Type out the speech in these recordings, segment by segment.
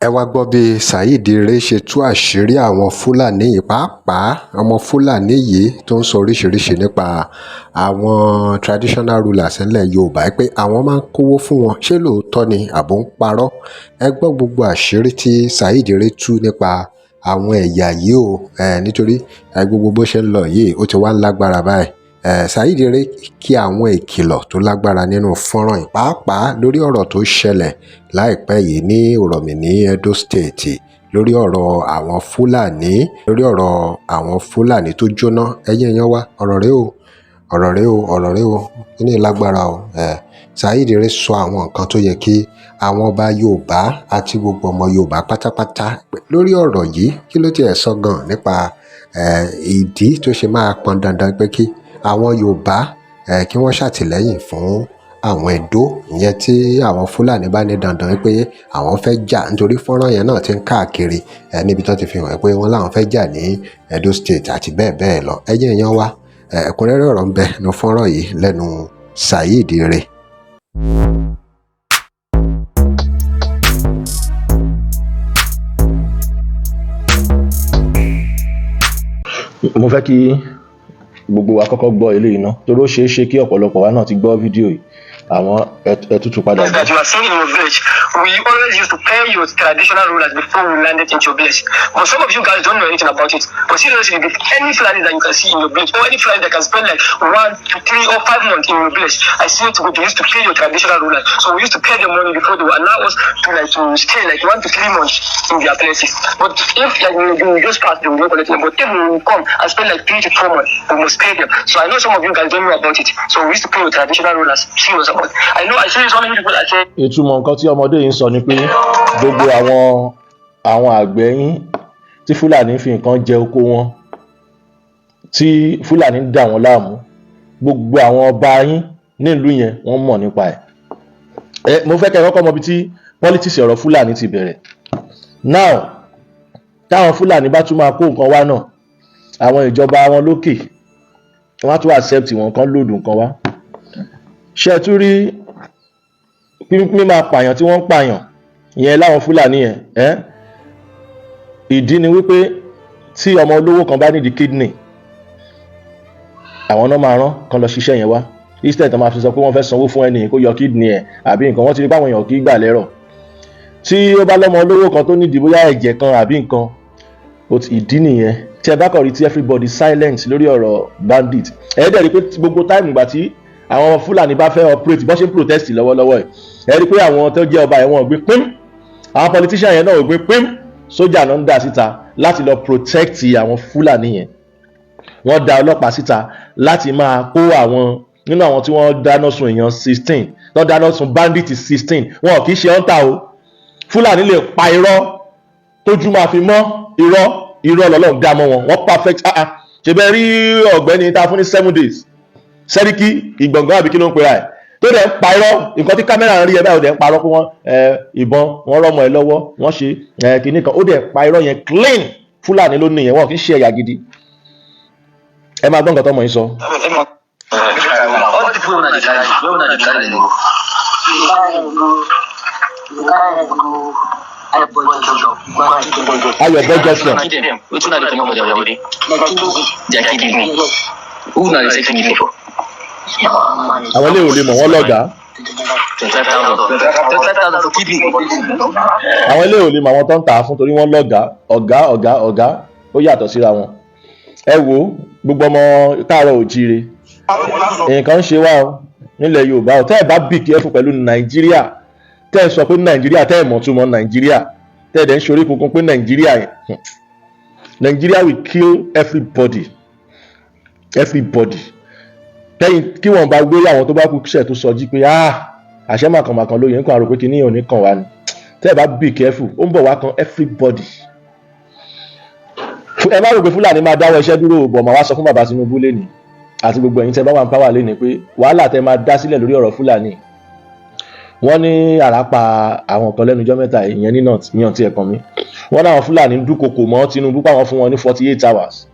Ẹ wàá gbọ́ bí Saheed Ire ṣe tú àṣírí àwọn Fúlàní yìí, pàápàá ọmọ Fúlàní yìí tó ń sọ oríṣiríṣiì nípa àwọn traditional rulers nílẹ̀ Yorùbá, pé àwọn máa ń kówó fún wọn. Ṣé lóòótọ́ ni àbò ń parọ́? Ẹ gbọ́ gbogbo àṣírí tí Saheed Ire tú nípa àwọn ẹ̀yà yìí o. Nítorí gbogbo bó ṣe ń lọ yìí, ó ti wá ń lágbára báyìí. Saheed Ire kí àwọn ìkìlọ̀ tó lágbára nínú fọ́nrán yìí, pàápàá lórí ọ̀rọ̀ tó ṣẹlẹ̀ láìpẹ́ yìí ní Uromi ní Edo State, lórí ọ̀rọ̀ àwọn Fúlàní, lórí ọ̀rọ̀ àwọn Fúlàní tó jóná. Ẹ̀yin èèyàn wa, ọ̀rọ̀ rèé o, ọ̀rọ̀ rèé o, ọ̀rọ̀ rèé o. Kíní lágbára o. Saheed Ire sọ àwọn nǹkan tó yẹ kí àwọn ọba Yorùbá àti gbogbo ọmọ Yorùbá pátápátá lórí ọ̀rọ̀ yìí. Kí ló tiẹ̀ sọ gan nípa ìdí tó ṣe máa pọn dandan pé kí àwọn Yorùbá kí wọ́n ṣàtìlẹ́yìn fún àwọn Ẹdó, ìyẹn tí àwọn Fúlàní bá ní dandan pé àwọn fẹ́ jà? Nítorí fọ́nrán yẹn náà ti ń káàkiri níbi tó ti fi hàn pé wọ́n láwọn fẹ́ jà ní Edo State àti bẹ́ẹ̀ bẹ́ẹ̀ lọ. Ẹ̀yin èèyàn wa, ẹ̀kúnrẹ́rẹ́ ọ̀rọ̀ ń bẹ nínú fọ́nrán yìí lẹ́nu Saheed Ire. Mo fẹ́ kí gbogbo wa kọ́kọ́ gbọ́ eléyìí ná, torí ó ṣeé ṣe kí ọ̀pọ̀lọpọ̀ wa náà ti gbọ́ fídíò yìí, àwọn ẹtútù padà gbọ́. That you are seeing in your village, we always used to pay your traditional rulers before we landed into your village. But some of you guys don't know anything about it. But seriously, if any Fulani that you can see in your village, or any Fulani that can spend like 1 to 3 or 5 months in your village, I see it, we used to pay your traditional rulers. So we used to pay them money before they will allow us to like to stay like 1 to 3 months in their places. But if like we just pass, they will not collect them. But if we will come and spend like 3 to 4 months, we must pay them. So I know some of you guys don't know about it. So we used to pay your traditional rulers. Serious about it. I know I see so many people that say Ìtumọ̀ nǹkan tí ọmọdé yìí ń sọ ni pé gbogbo àwọn àgbẹ̀ yín tí Fúlàní fi nǹkan jẹ oko wọn, tí Fúlàní ń dà wọ́n láàmú, gbogbo àwọn ọba yín nílùú yẹn, wọ́n mọ̀ nípa ẹ̀. Ẹ mo fẹ́ kẹ́ ẹ kọ́kọ́ mọ ibi tí politics ọ̀rọ̀ Fúlàní ti bẹ̀rẹ̀. Now, táwọn Fúlàní bá tún máa kó nǹkan wá náà, àwọn ìjọba wọn lókè, wọ́n á tún accept wọn kan load nǹkan wá. Ṣé ẹ tún rí mímáa pààyàn tí wọ́n ń pààyàn ìyẹn láwọn Fúlàní yẹn ẹ́? Ìdí ni wípé tí ọmọ olówó kan bá nídìí kidney, àwọn náà máa rán kan lọ ṣiṣẹ́ yẹn wá, instead tó máa fi sọ pé wọ́n fẹ́ sanwó fún ẹni kó yọ kidney ẹ̀ àbí nǹkan. Wọ́n ti rí pé àwọn èèyàn kì í gbà lẹ́rọ̀. Tí ó bá lọ́mọ olówó kan tó nídìí bóyá ẹ̀jẹ̀ kan àbí nǹkan, ìdí nìyẹn tí ẹ bá kàn rí tí everybody silent lórí ọ̀rọ̀ bandit. Ẹ dẹ̀ rí pé gbogbo time ìgbà tí àwọn Fúlàní bá fẹ́ operate, bọ́n ṣe ń protest lọ́wọ́lọ́wọ́ ẹ̀, ẹ rí pé àwọn tó jẹ́ ọba ẹ̀, wọ́n ò gbé pín. Àwọn politician yẹn náà ò gbé pín. Sójà náà ń dà síta láti lọ protect àwọn Fúlàní yẹn. Wọ́n da ọlọ́pàá síta láti máa kó àwọn nínú àwọn tí wọ́n dáná sun èèyàn 16, tó dáná sun bandit 16. Wọn kì í ṣe hunter o. Fúlàní lè pa irọ́ tójú máa fi mọ́. Irọ́, irọ́ lọ́lọ́run dá mọ́ wọn. Wọ́n perfect. Ah ah, ṣe bẹ́ẹ̀ rí ọ̀gbẹ́ni tá a fún ní 7 days, Sẹ́ríkì Ìgbọ̀ngàn àbí kí ló ń pera ẹ̀, tó dẹ̀ ń pa irọ́? Nǹkan tí kámẹ́rà ń rí ẹ báyìí, ó dẹ̀ ń parọ́ pé wọ́n ìbọn wọ́n rọ́mọ ẹ lọ́wọ́, wọ́n ṣe kinní kan, ó dẹ̀ pa irọ́ yẹn clean. Fúlàní ló ní yẹn, wọn kì í ṣe ẹ̀yà gidi. Ẹ máa gbọ́ nǹkan tọ́mọ yín sọ. All the people wey una dey carry, where una dey carry dem go? Ayọ̀bọ Junction. Wetin una dey comot for their body? Their kidney. Who una dey sell kidney for? Àwọn ilé ò lè mọ̀ wọ́n lọ́gàá. 25,000. 25,000 for kidney. Àwọn ilé ò lè mọ àwọn tó ń tà á fún torí wọ́n lọ́gàá. Ọ̀gá, ọ̀gá, ọ̀gá, ó yàtọ̀ síra wọn. Ẹ wo gbogbo ọmọ káàárọ̀ òjíire, nǹkan ń ṣe wá o nílẹ̀ Yorùbá o. Tẹ́ ẹ bá be careful pẹ̀lú Nàìjíríà, tẹ́ ẹ sọ pé Nàìjíríà, tẹ́ ẹ mọ̀ túmọ̀ Nàìjíríà, tẹ́ ẹ dẹ̀ ń ṣorí kunkun pé Nàìjíríà yẹn, Nàìjíríà will kill everybody, everybody. Tẹ́yìn kí wọ́n bá gbé àwọn tó bá kú ṣẹ̀ tó sọ jí pé, ah, àṣẹ màkànmàkàn lóye nǹkan àrò pé kí ní òní kàn wá ni. Tẹ́ ẹ bá be careful, ó ń bọ̀ wá kan everybody. Ẹ má rò pé Fúlàní máa dáwọ́ iṣẹ́ dúró bọ̀. Máa wá sọ fún bàbá Tinubu lénìí àti gbogbo ẹ̀yin tẹ́ bá wà ní power lénìí pé wàhálà tẹ́ máa dá sílẹ̀ lórí ọ̀rọ̀ Fúlàní. Wọ́n ní àràpà àwọn kan lẹ́nu ọjọ́ mẹ́ta ìyẹn ní north, ìyẹn tí ẹ̀ kàn mí. Wọ́n láwọn Fúlàní ń dúnkokò mọ́ Tinubu páwọn fún wọn ní 48 hours,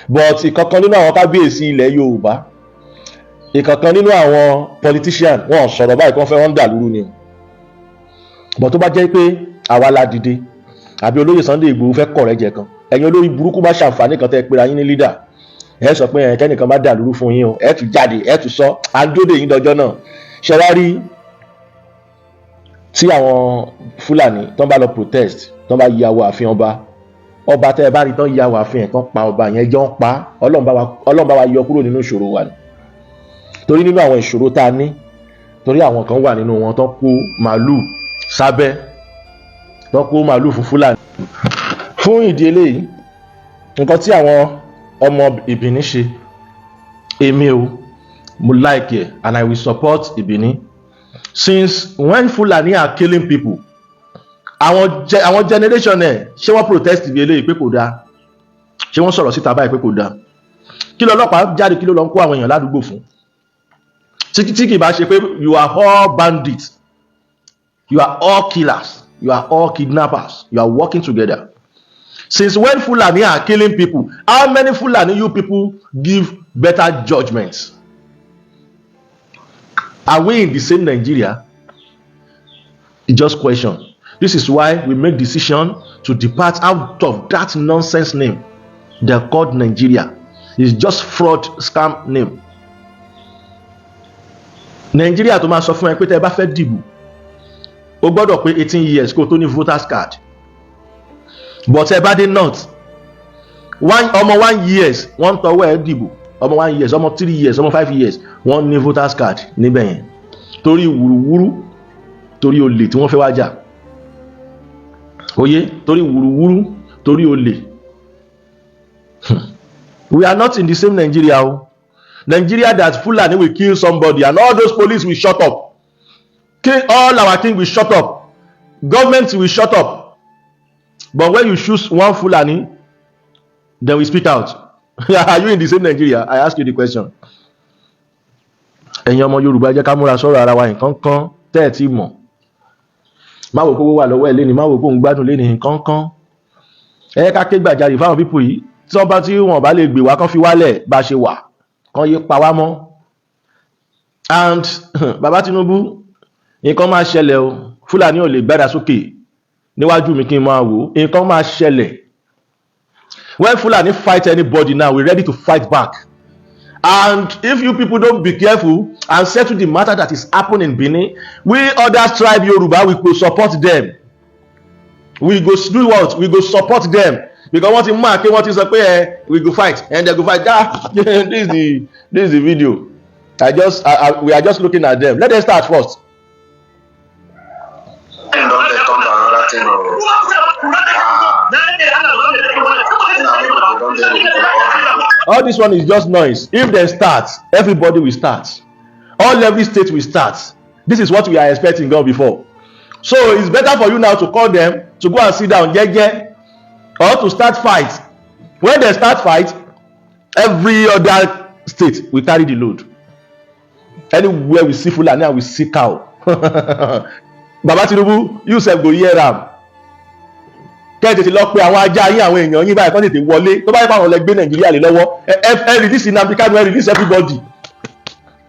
but ìkankan nínú àwọn kábíyèsí ilẹ̀ Yorùbá, ìkankan nínú àwọn politician, wọn sọ̀rọ̀ báyìí kí wọ́n fẹ́ wọ́n dà lúrú ni o. But tó bá jẹ́ pé Àwa la dìde, àbí olóyè Sunday Igboho fẹ́ kọ̀ rẹ́ jẹ kan? Ẹ̀yin olórí burúkú bá ṣàǹfààní kan tẹ́ ẹ pera yín ní leader, ẹ sọ pé ẹ kẹ́nìkan bá dà lóru fún yín o, ẹ tún jáde, ẹ tún sọ àdóde yín dọjọ́ náà. Ṣe wá rí tí àwọn Fúlàní tó ń bá lọ protest, tó ń bá ya wọ ààfin ọba, ọba tẹ́ ẹ bá rí tán ya wọ ààfin ẹ̀, tán pa ọba yẹn, jọ ń pa. Ọlọ́run bá wa, Ọlọ́run bá wa yọ kúrò nínú ìṣòro wa ni, torí nínú àwọn ìṣòro tá a ní, torí àwọn kan wà nínú wọn tó kó màálù sábẹ́, tó kó màálù fún Fúlàní. Fún ìdí eléyìí, nǹkan tí àwọn ọmọ Ìbíní ṣe, èmi o, mo like ẹ and I will support Ìbíní. Since when Fulani are killing people, àwọn generation ẹ, ṣé wọ́n protest ibi eléyìí pé kò dáa? Ṣé wọ́n sọ̀rọ̀ síta báyìí pé kò dáa? Kí ló ọlọ́pàá jáde, kí ló lọ ń kó àwọn èèyàn ládùúgbò fún, tí kì bá ṣe pé you are all bandits, you are all killers, you are all kidnappers, you are working together? Since when Fulani are killing people, how many Fulani you people give better judgments? Are we in the same Nigeria? It just question. This is why we make decision to depart out of that nonsense name they called Nigeria. It's just fraud, scam name. Nigeria tó máa sọ fún ẹ pé tẹ́ ẹ bá fẹ́ dìbò, o gbọ́dọ̀ pé 18 years kó o tó ní voters card, but ẹ bá dé north, one ọmọ 1 years, wọ́n ń tọwọ́ ẹ dìbò. Ọmọ 1 years, ọmọ 3 years, ọmọ 5 years, wọ́n ní voters card níbẹ̀ yẹn, torí wùrúwúrú, torí olè tí wọ́n fẹ́ wá jà. Oyé, torí wùrúwúrú, torí olè. We are not in the same Nigeria o. Nigeria that Fulani will kill somebody and all those police will shut up, king, all our king will shut up, government will shut up, but when you choose one Fulani, then we speak out. Are you in the same Nigeria? I ask you the question. Ẹ̀yin ọmọ Yorùbá, jẹ́ ká múra sọ̀rọ̀ ara wa. Nǹkan kan tẹ́ ẹ̀ tí mọ̀, má wò kówó wà lọ́wọ́ ẹ̀ léni, má wò kó ń gbádùn léni, nǹkan kan. Ẹ ká ké gbàjarè fáwọn people yìí. Tí wọ́n bá, tí wọ́n bá lè gbè wá, kán fi wálẹ̀ bá a ṣe wà, kán yé pa wá mọ́. And bàbá Tinubu, nǹkan máa ṣẹlẹ̀ o. Fúlàní ò lè gbára sókè níwájú mi kí n máa wò ó. Nǹkan máa ṣẹlẹ̀. When Fulani fight anybody now, we ready to fight back. And if you people don't be careful and settle the matter that is happening in Benin, we other tribe Yoruba, we go support them. We go do what? We go support them, because wọ́n ti mú àké, wọ́n ti sọ pé ẹ we go fight and they go fight. Ah, this is the video. I just I, I, we are just looking at them. Let them start first. Thing don dey turn to another thing o. Ah, Fulani people don dey ready for all. All this one is just noise. If dem start, everybody will start. All every state will start. This is what we are expecting gone before, so it's better for you now to call them to go and sit down jeje or to start fight. When dem start fight, every other state will carry the load. Anywhere we see Fulani and we see cow, Baba Tinubu, you sef go hear am. Kẹ́ ẹ tètè lọ pe àwọn ajá yín, àwọn èèyàn yín báyìí, kán tètè wọlé. Tó bá yẹ kó àwọn lẹ gbé Nàìjíríà lé lọ́wọ́, ẹ release Nnamdi Kanu, ẹ release everybody,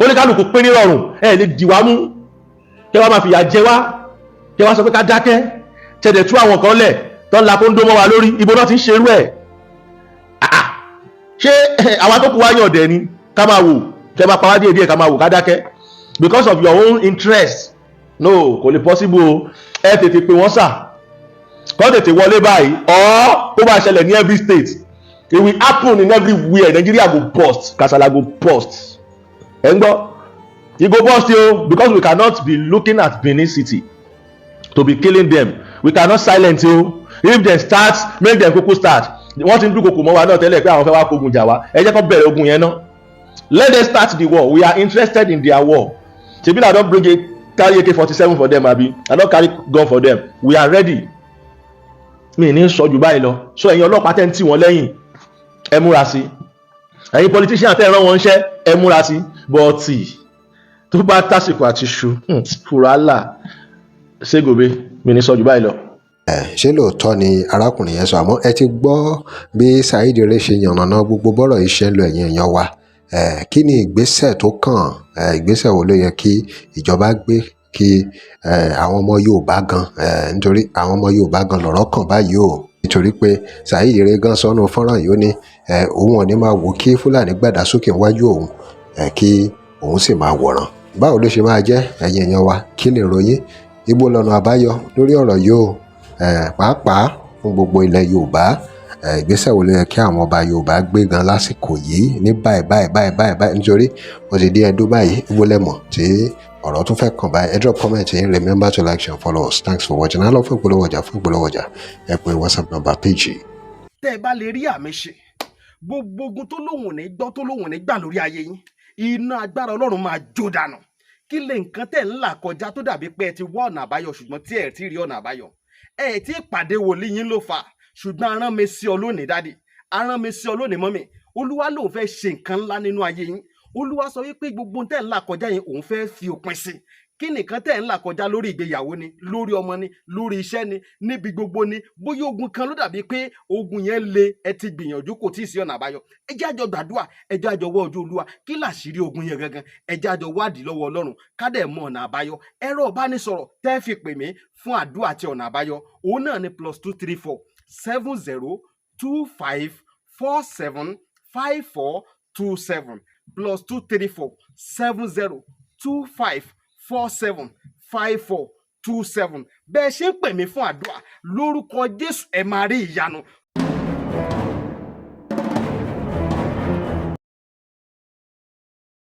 oníkálukú pín ní rọrùn. Ẹ lè dì wá mú, kẹ́ wá máa fìyà jẹ wá, kẹ́ wá sọ pé ká dákẹ́, tẹ̀dẹ̀ tú àwọn kan lẹ̀ tó ń la kóńdó mọ́ wa lórí. Ibo náà ti ń ṣerú ẹ̀? Ah, ṣé àwa tó kù wá yàn ọ̀dẹ̀ ni? Ká máa wò, kẹ́ máa pa wá díẹ̀ díẹ̀, ká máa wò, ká dákẹ́ because of your own interest? No, kò lè possible o. Ẹ tètè pè wọ́n sà, kọ́ tètè wọlé báyìí, or kó máa ṣẹlẹ̀ ní every state. It will happen in everywhere. Nigeria go burst, kasala go burst. Ẹ ń gbọ́, e go burst o, because we cannot be looking at Benin City to be killing them. We cannot silent o. If dem start, make dem kúkú start. Wọ́n ti ń dúnkokò mọ́ wa náà tẹ́lẹ̀ pé àwọn fẹ́ wá kógun jà wá. Ẹ jẹ́ kó bẹ̀rẹ̀ ogun yẹn náà. Let them start the war. We are interested in their war. Ṣebí na don bring a carry AK-47 for them, abi I don carry gun for them? We are ready. Mi ní sọ jù báyìí lọ. So ẹ̀yin ọlọ́pàá tẹ́ ń tì wọ́n lẹ́yìn, ẹ múra sí. Ẹ̀yin politician tẹ́ ń rán wọn ṣẹ́, ẹ múra sí. But tó bá tásìkò àti ṣu fúrálà ségòbe, mi ní sọ jù báyìí lọ. Ẹ ṣé lóòótọ́ ni arákùnrin yẹn sọ? Àmọ́ ẹ ti gbọ́ bí Saheed Ire ṣe yànnàná gbogbo bọ́rọ̀ yìí ṣe ń lọ. Ẹ̀yin èèyàn wa, kí ni ìgbésẹ̀ tó kàn? Ìgbésẹ̀ wo ló yẹ kí ìjọba gbé? Kí àwọn ọmọ Yorùbá gan, nítorí àwọn ọmọ Yorùbá gan lọ̀rọ̀ kàn báyìí o, nítorí pé Saheed Ire gan sọnù fọ́nrán yìí, ó ní òun ò ní máa wò kí Fúlàní gbàdá sókè níwájú òun, kí òun sì máa wòran. Báwo ló ṣe máa jẹ́? Ẹ̀yin èèyàn wa, kí lè ròyìn? Ibo lọ́nà àbáyọ lórí ọ̀rọ̀ yìí o, pàápàá fún gbogbo ilẹ̀ Yorùbá? Ìgbésẹ̀ wo ló yẹ kí àwọn ọba Yorùbá gbé gan lásìkò yìí ní báyìí báyìí báyìí báyìí báyìí? Nítorí ó ti dé ẹdó báyìí. Ibo lẹ́mọ̀ tí ọ̀rọ̀ tún fẹ́ kàn báyìí? Ẹ drop comment yín. Remember to like and follow us. Thanks for watching. Á lọ fún ìpolówó ọjà. Fún ìpolówó ọjà, ẹ pè WhatsApp number page yìí. Tẹ́ ẹ bá lè rí àmì ṣe, gbogbo ogun tó lóhùn ní gbọ́, tó lóhùn ní gbà lórí ayé yín, iná agbára Ọlọ́run máa jó dànù. Kí lè nǹkan tẹ̀ ń là kọjá tó dàbí pé ẹ ti wá ọ̀nà àbáyọ, ṣùgbọ́n tí ẹ ti rí ọ̀nà àbáyọ? Ẹ ti pàdé wòlíì yín ló fà á. Ṣùgbọ́n arán mi sí ọ lónìí, daddy, arán mi sí ọ lónìí, mummy. Olúwa lòun fẹ́ ṣe nǹkan ńlá nínú ayé yín. Olúwa sọ wípé gbogbo tẹ̀ ń là kọjá yẹn, òun fẹ́ fi òpin sí. Kí nìkan tẹ̀ ń là kọjá? Lórí ìgbéyàwó ni, lórí ọmọ ni, lórí iṣẹ́ ni, níbi gbogbo ni. Bóyá ogun kan ló dàbí pé ogun yẹn le, ẹ ti gbìyànjú, kò tí ì sí ọ̀nà àbáyọ. Ẹ jẹ́ àjọ gbàdúrà, ẹ jẹ́ àjọ wọ́ ojú Olúwa. Kí làṣírí ogun yẹn gangan? Ẹ jẹ́ àjọ wádìí lọ́wọ́ Ọlọ́run, ká dẹ̀ mọ ọ̀nà àbáyọ. Ẹ̀rọ ìbánisọ̀rọ̀ tẹ́ fi pè mí fún àdúrà àti ọ̀nà àbáyọ, òun náà ni +234 70 25 47 54 27, +234 70 25 47 54 27. Bẹ́ẹ̀ ṣe ń pè mí fún àdúrà, lórúkọ Jésù, ẹ máa rí ìyanu.